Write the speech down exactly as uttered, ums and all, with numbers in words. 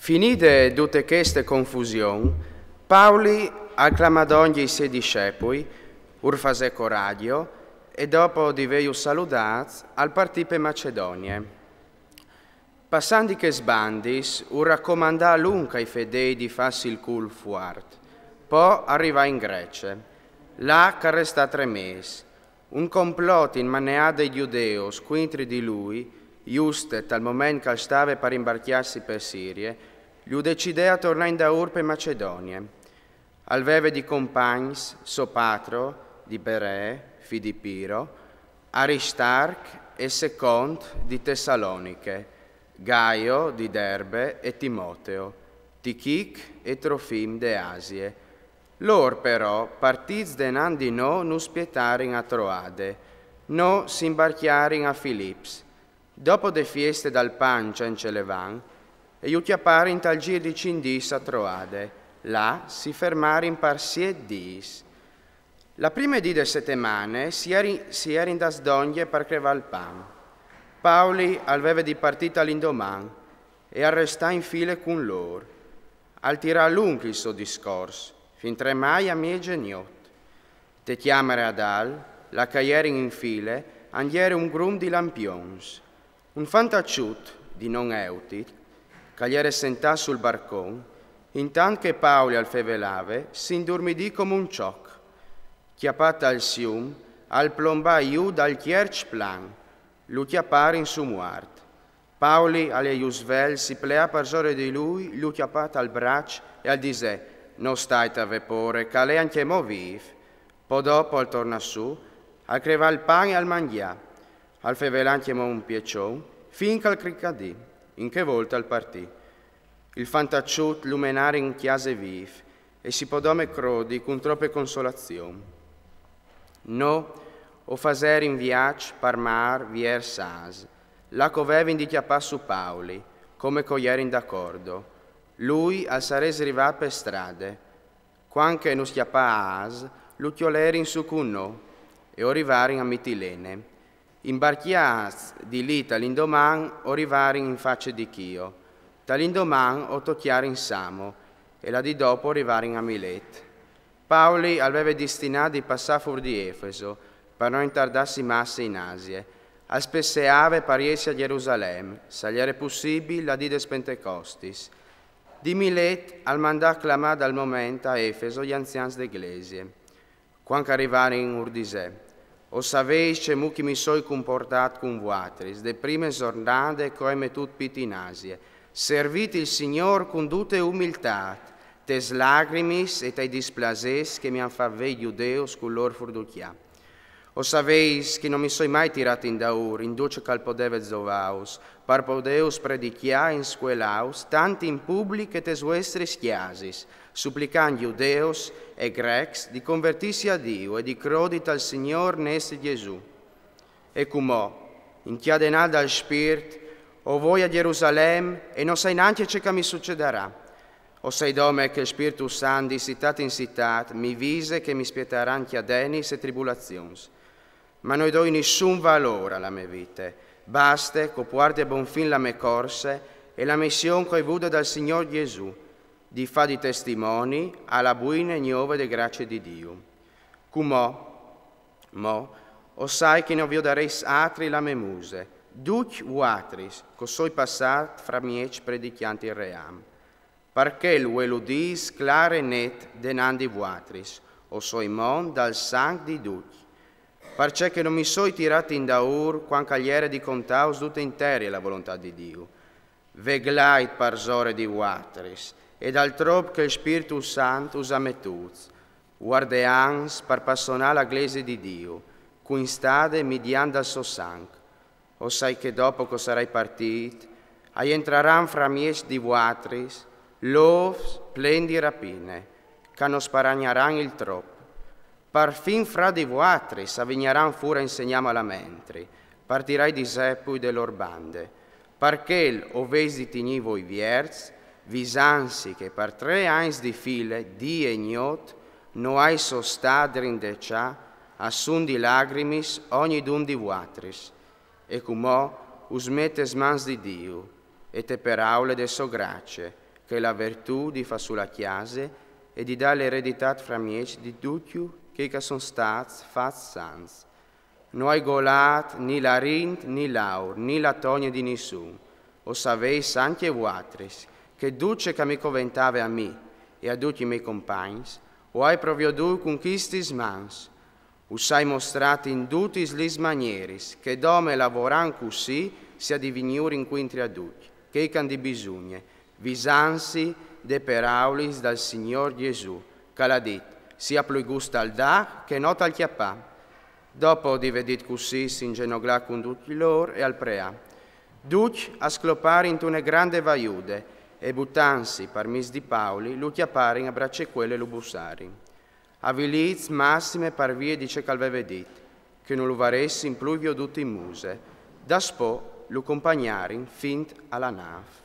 Finide dute cheste confusion, Pauli al clamà dongje i siei discepui, ur fasè coradio, e dopo di vêju saludâts, al partì pe Macedonie. Passant di chês bandis, ur racomandà lunc ai fedêi di fâsi il cûl fuart. Po al rivà in Grecie. Là ch'al restà trê mês. Un complot inmaneât dai gjudeus cuintri di lui, juste tal moment ch'al stave par imbarcjâsi pe Sirie, lu decidè a tornâ indaûr pe Macedonie. Al veve di compagns Sopatro di Beree, fi di Piro, Aristarc e Secont di Tessaloniche, Gaio di Derbe e Timoteo, Tichich e Trofim de Asie. Lôr però, partîts denant di nô, nus spietarin a Troade. Nô si imbarcjarin a Filips. Dopo de fieste dal pan cence levan, e ju cjaparin tal zîr di cinc dîs a Troade. Là si fermarin par siet dîs. La prime dì de setemane si jerin, si jerin dâts dongje par crevâ il pan. Pauli al veve di partî tal indoman e al restà in file cun lôr. Al tirà lunc il so discors, fin tremai a mieze gnot. Te cjamare adal, là ch'a jerin in file, a 'nd jere un grum di lampions. Un fantaçut di non Eutit, ch'al jere sentât sul barcon, intant che Pauli al fevelave, si indurmidì come un çoc. Cjapât tal sium, al plombà jù dal tierç plan, lu cjaparin sù muart. Pauli al jè jù svelt, si pleà parsore di lui, lu cjapà tal braç e al disè: «No stait a vê pôre, ch'al è ancjemò vîf.» Po dopo al tornà sù, al crevà il pan e al mangjà. Al fevelà ancjemò un pieçon, fin ch'al cricadì, in chê volte al partì. Il fantaçut lu menarin in cjase vîf, e si pò dome crodi cun trope consolazion. Nô o faserin viaç par mâr viers As, là ch'o vevin di cjapâ sù Pauli, come ch'o jerin d'acordo. Lui al sarès rivât pe strade. Cuant che nus cjapà a As, lu cjolerin sù cun nô, e o rivarin a Mitilene. Imbarcjâts di li tal indoman o rivarin in face di Chio. Tal indoman o tocjarin Samo, e la dì dopo o rivarin a Milet. Pauli al veve destinât di passâ fûr di Efeso, par no intardâsi masse in Asie. Al spesseave par jessi a Gjerusalem, s'al jere pussibil, la dì des Pentecostis. Di Milet al mandà a clamâ dal moment a Efeso i anzians de glesie. Cuant ch'a rivarin ur disè: «O saveis cemût ch'i mi soi cumportât cun vuatris, de prime zornade ch'o ai metût pît in Asie. Servit il Signôr cun dute umiltât, tes lagrimis e tai displasês che mi àn fat vê i gjudeus cul lôr furducjâ. O saveis ch'i no mi soi mai tirât indaûr in ducj ch'al podeve zovâus, par podêus predicjâ e inscuelâus, tant in public che tes vuestris cjasis, suplicant gjudeus e grecs di convertîsi a Diu e di crodi tal Signôr nestri Gjesù. E cumò, incadenât dal Spirt, o voi a Gjerusalem e no sai nancje ce ch'a mi sucedarà. O sai dome che il Spirtu Sant di citât in citât mi vise che mi spietaran cjadenis e tribulazions. Ma no i doi nissun valôr a la mê vite. Baste ch'o puarti a bon fin la mê corse e la mission ch'o ai vude dal Signôr Gjesù, di fâ di testimoni a la buine gnove de gracie di Diu. Cumò, mo, o sai ch'i no viodareis atri la mê muse, ducj vuatris, ch'o soi passât framieç predicjant il ream. Par chel vuê lu dîs clâr e net denant di vuatris, o soi mont dal sanc di ducj. Parcè che no mi soi tirât indaûr cuant ch'al jere di contâus dute interie la volontât di Diu. Veglait parsore di vuatris, e dal trop che il Spirtu Sant us à metûts, vuardeants par passonâ la glesie di Diu, cuinstade midiant dal so sanc. O sai che dopo ch'o sarai partît, a jentraran framieç di vuatris lôfs plens di rapine, ch'a no sparagnaran il trop. Parfin fra di vuatris a vignaran fûr a insegnâ malamentri, par tirâ i discepui de lôr bande. Par chel o veis di tignî voi vierts, visantsi che par trê agns di file, dì e gnot, no ai sostât drindeçâ a sun di lagrimis ognidun di vuatris. E cumò us met tes mans di Diu, e te peraule de sô gracie, che la vertù di fà sù la chiase e di dà l'eredità fra mieç di ducj chei che a son stâts fats sants. No ai golât ni l'arint ni l'aur ni la togne di nissun. O savês ancje vuatris che dut ce che mi coventave a mi e a ducj i miei compagns, o ai proviodût cun chestis mans. Us ai mostrât in dutis lis manieris che dome lavorant cussì si à di vignû incuintri a ducj chei che a àn di bisugne, visantsi des peraulis dal Signôr Jesù, che al à dit: «Sia plui gust tal dâ che no tal cjapâ». Dopo di vê dit cussì, si ingenoglà cun ducj lôr e al preà. Ducj a scloparin intune grande vaiude e, butantsi par mieç di Pauli, lu cjaparin a bracecuele e lu bussarin. Avilîts massime par vie di ce che al veve dit, che no lu varessin plui viodût in muse. Daspò lu compagnarin fint a la nâf.